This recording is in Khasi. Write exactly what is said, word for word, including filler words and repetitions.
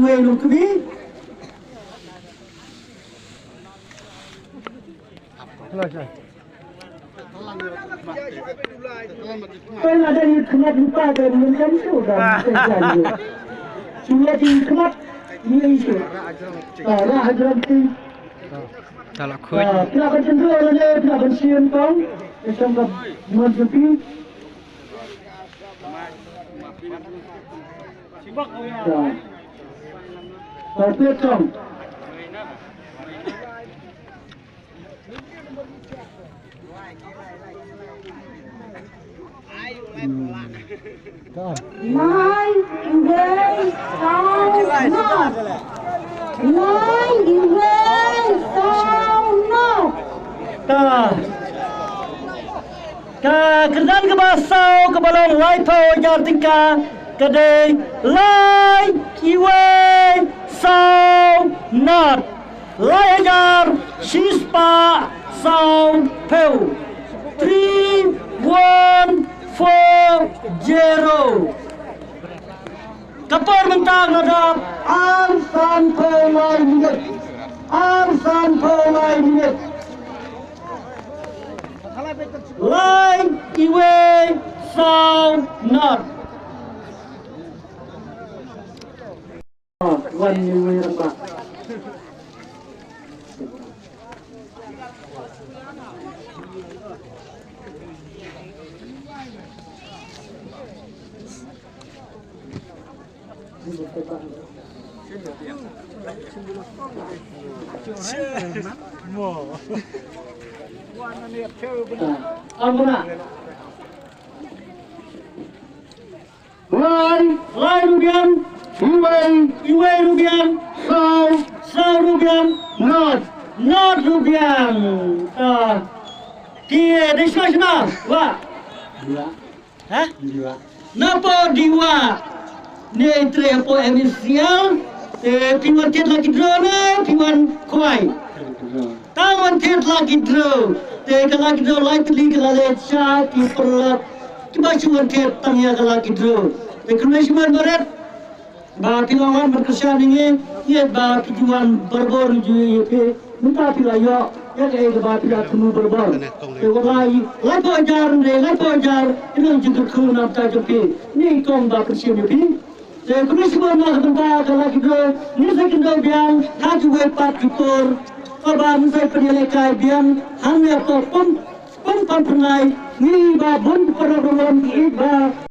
Wei Longkmie. Pynlong da ïit khmat lypa da mynta shu da. Shu ïit khmat ïit shu. Ra hajram ti. Ta la khuid. Pynlong ban shu da ne pynlong ban shu kong. Shu ka mon shu pi. Lai iwei saw nod. Lai iwei saw nod. Ta. Ka kyrdan kaba saw kaba long laiphew hajar tyngka ka dei lai iwei saw nod. Lai hajar shispah saw phew. Three one four zero. Ka por mynta la dap ar san phew lai minit. Ar san phew lai minit. Lai iwei saw nod. Wan iwei ramba. Lai, lai rubiang, iwei, iwei rubiang, saw, saw rubiang, nod, nod rubiang. Ah, ki, eh, dei shna shna, wa. Dua. Ha? Dua. Napa dua? Ne tre hapoh M E C L, eh, phi wan thied lucky draw ne, phi wan khwai. Tang wan thied lucky draw. Te ka lucky draw lai tylli ka la leit sha ki paralok kiba shu wan thied tang ïa ka lucky draw. Te khublei shibun barit ba phi la wan ban kyrshan ïa ngi, ïa ba phi ju wan barabor ju ïa phi. Mynta phi la ïoh ïa kaei kaba phi la thmu barabor. Te wat lai, laiphew hajar ne laiphew hajar, ki nang jingkyrkhu na bynta jong phi. Ngi kong ba pynshim ïa phi. Te khublei shibun na ka bynta ka lucky draw. Ngin sa kynduh biang ha kiwei pat ki por. Kaba ngin sa pynïalehkai biang hangne hapoh pump, pump Pamphyrnai. Ngi ba bun para burom ki ïeit ba